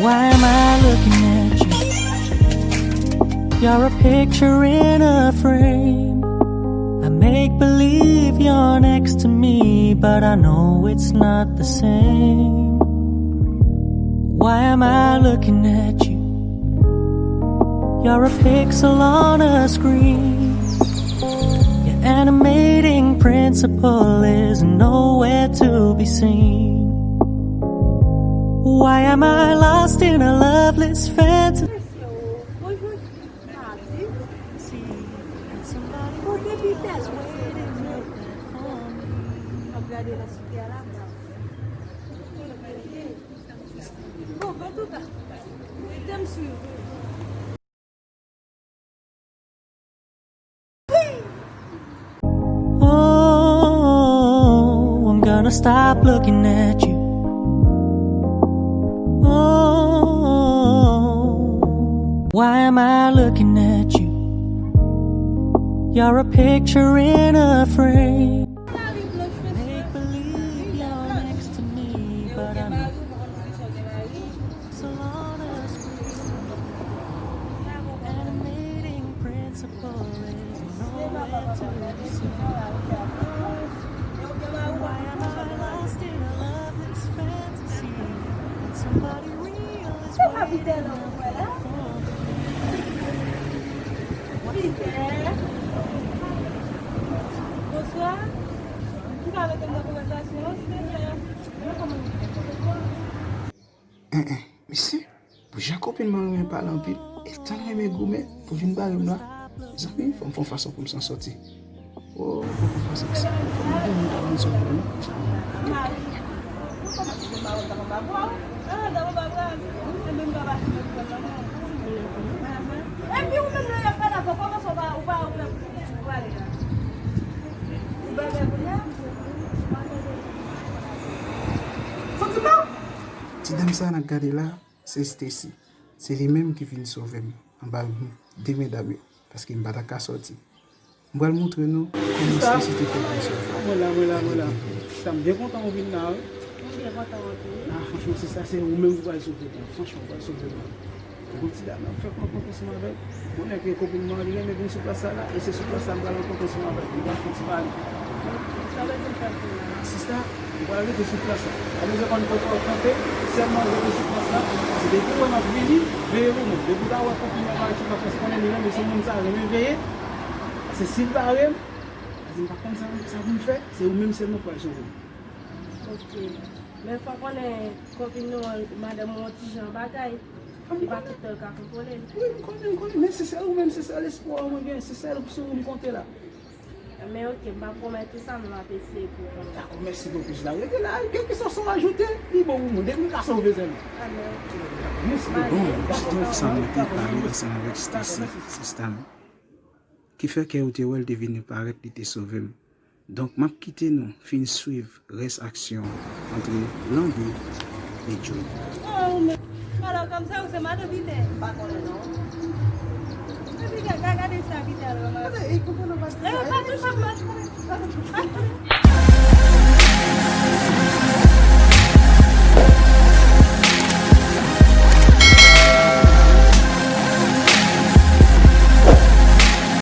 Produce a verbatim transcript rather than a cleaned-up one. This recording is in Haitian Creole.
Why am I looking at you? You're a picture in a frame. I make believe you're next to me, but I know it's not the same. Why am I looking at you? You're a pixel on a screen. Your animating principle is nowhere to be seen. Why am I lost in a loveless fantasy? Oh, I'm gonna stop looking at you. Oh, why am I looking at you? You're a picture in a frame. Make believe you're next to me, but I'm so long as we animating principle is nowhere to be seen. Why am I lost in a loveless fantasy when somebody real is waiting out there for me? Bonswa. Ou ka mete m nan konvèsasyon, silvouplè? En, en, mesye, pou jan kopin mwen renmen pale anpil, e l tann renmen goumen pou vin bare m la. Zanmi, fò m fè yon fason pou m san sòti. Oh, fò m fè yon fason, mesye. Fò m bay moun ta moun sou moun. Epi ou menm lè y ap pale avè w, kòman sa w pa, ou pa, ou pa, ou pa ale la? Ou pa ale kounye a? Sòti pa! Ti dam sa n ap gade la, se Stacy. Se li menm ki vin sove m anba men de medam yo, paske m pa ta ka sòti. M pral montre nou kòman Stacy te fè vin sove m. Mwen la, mwen la, mwen la. Sista, m byen kontan ou vin la, wi. M byen kontan anpil. Ah, franchman, sista, se ou menm ki pral sove m. Franchman, ou pral sove m. Gon ti dam nan fèk rankontre ansanm avè l. Konnen ke kopin mwen an, li renmen vin sou plas sa la, e se sou plas sa m pral rankontre ansanm avè l. Nou pral fè yon ti pale. Sa w bezwen fè pou mwen? Sista, m pral rete sou plas la. Pa bezwen konn kote w kanpe, sèlman rete sou plas la. Se depi w wè m ap vini, veye pou mwen. Depi w ta wè kopin mwen parèt sou plas la, se konnen li renmen, se moun sa renmen veye. Paske si l bare m, paske m pa konn sa, sa pou m fè, se ou menm sèlman k pral sove m. Ok. Men fò w konnen kopin nou an, madanm ou yon ti jan bagay. Li pa tout tan l ka kontwole l. Wi, m konnen, m konnen. Men se sèl ou menm, se sèl espwa mwen gen, se sèl sou ou m konte la. Men ok, m pa pwomèt ou sa, men m ap eseye pou ou kanmenm. Dakò, mèsi bokou, sista. Rete la, kèlkeswa sa w ajoute, li bon pou mwen. Depi m ka sove sèlman. Ah, men ok. Mèsi bokou. Bon, jistèman sa mwen te pale ansanm avèk Stacy, sista m. Ki fè ke ou te wè l te vini parèt, li te sove m. Donk, m ap kite nou fin swiv rès aksyon ant Landy e Johnny. Oh, men, alò, kòmsa ou se madan Pitè? M pa konnen, non. Epi, ga-, ga-, gade sa Pitè al ranmase. Gade, e konprann ou pa di sa. E, pa touche m, pa touche m.